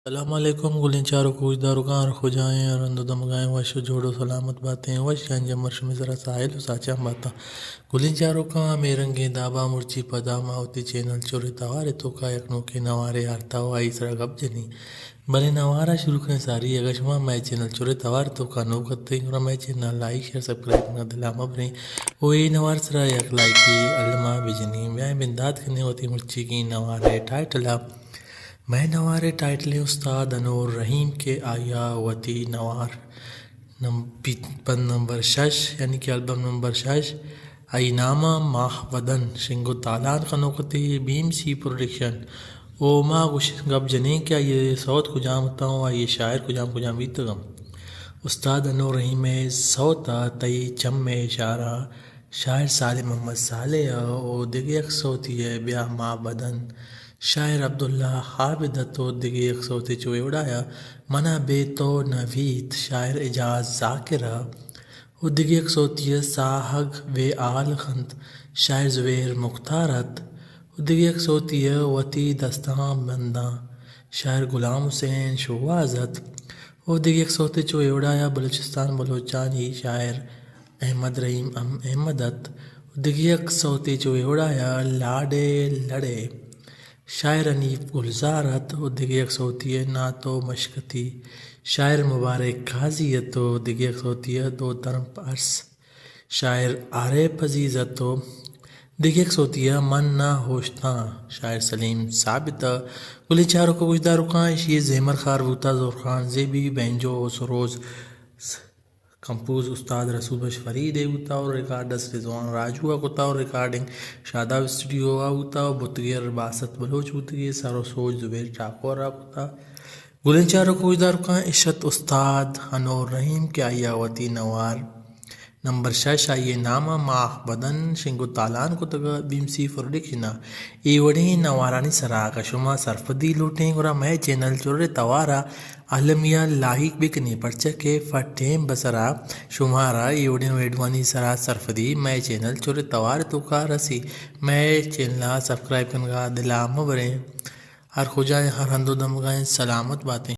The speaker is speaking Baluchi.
سلام علیکم گلیں چاروک و گوشداروکاں، ہر کجائیں، ہر ہند و دمگائیں، وش و جوڑ و سلامت باتیں، وش آں جمر شمے سرا ساہیل و ساچان باتاں۔ گلیں چاروکاں، ہمے رنگیں دابا مرچی پدا ما وتی چینل چرے توارے توکا یک نوکیں نوارے آرتا و آئی سرا گپ جنیں۔ بلے نوارا شروع کنیں ساری، اگاں شما مئے چینل چرے توارے توکا نوک اتیں، گڑا مئے چینل لائک، شیئر، سبسکرائب کنگا دلا مبریں و اے نوار سرا یک لائکے الما بجنیں۔ بیائیں بندات کنیں وتی مرچیگیں نوارے ٹائٹلا۔ مئے نوارے ٹائٹلیں استاد انور رحیم کہ آئیا وتی نوار نم-، پی-، پد نمبر شش، یعنی کہ البم نمبر شش، آئی نام ءَ ماہ ودن شنگ و تالان کنوک اتیں، بی ایم سی پروڈکشن۔ او ما گوش گپ جنیں کہ آئی ءِ سوت کجام اتاں و آئی ءِ شاعر کجام کجام بیتگاں۔ استاد انور رحیم ءِ سوت ءَ تئی چم ءِ اشارہ، شاعر صالح محمد صالح ءَ، او دگہ یک سوتی ءَ بیا ماہ ودن، شاعر عبداللہ عابد ات و دگہ یک سوتے چو اے وڑایا منا بے تو نہ بیت، شاعر اعجاز ذاکر ءَ و دگہ یک سوتی ءَ ساہگ بے حال خنت، شاعر زبیر مختار ات و دگہ یک سوتی ءَ وتی دستاں بنداں، شاعر غلام حسین شوہاز ات و دگہ یک سوتے چو اے وڑایا بلوچستان بلوچانی شاعر احمد رحیم ام احمد ات و دگہ یک سوتے چو اے وڑایا لاڈے لڑے، شاعر حنیف گلزار ات و دگہ یک سوتی ءَ نعت و مشکتی، شاعر مبارک قاضی ات و دگہ یک سوتی ءَ دو درمپ ارس، شاعر عارف عزیز ات و دگہ یک سوتی ءَ من نہ ہوشتاں، شاعر سلیم ثابت ءَ۔ گلیں چاروک و گوشداروکاں، ایشی ءِ زیمر خار بوتا ظہور خان زیبی، بینجو و سروز کمپوز استاد رسول بخش فرید ءَ بوتا و ریکارڈ اس رضوان راجو ءَ کتا و ریکارڈنگ شاداب اسٹوڈیو ءَ بوتا و بتگیر باسط بلوچ بوتگی، سر و سوج زبیر ٹاکور ءَ کتا۔ گلیں چاروک و گوشداروکاں، اش ات استاد انور رحیم کہ آئی ءَ وتی نوار نمبر شش، آئی ءِ نام ءَ ماہ بدن، شنگ و تالان کتگ ءَ بی ایم سی پروڈکشن ءَ۔ اے وڑیں نوارانی سرا اگاں شما سرپدی لوٹیں، گڑا مئے چینل چرے توار ءَ المی ءَ لائک بکنیں، پرچا کہ پہ ٹیم بسر ءَ شمارا اے وڑیں ویڈیوانی سرا سرپدی مئے چینل چرے توار ءِ توکا رسی۔ مئے چینل ءَ سبسکرائب کنگا دلا مبریں۔ ہر کجائیں، ہر ہند و دمگائیں، سلامت باتیں۔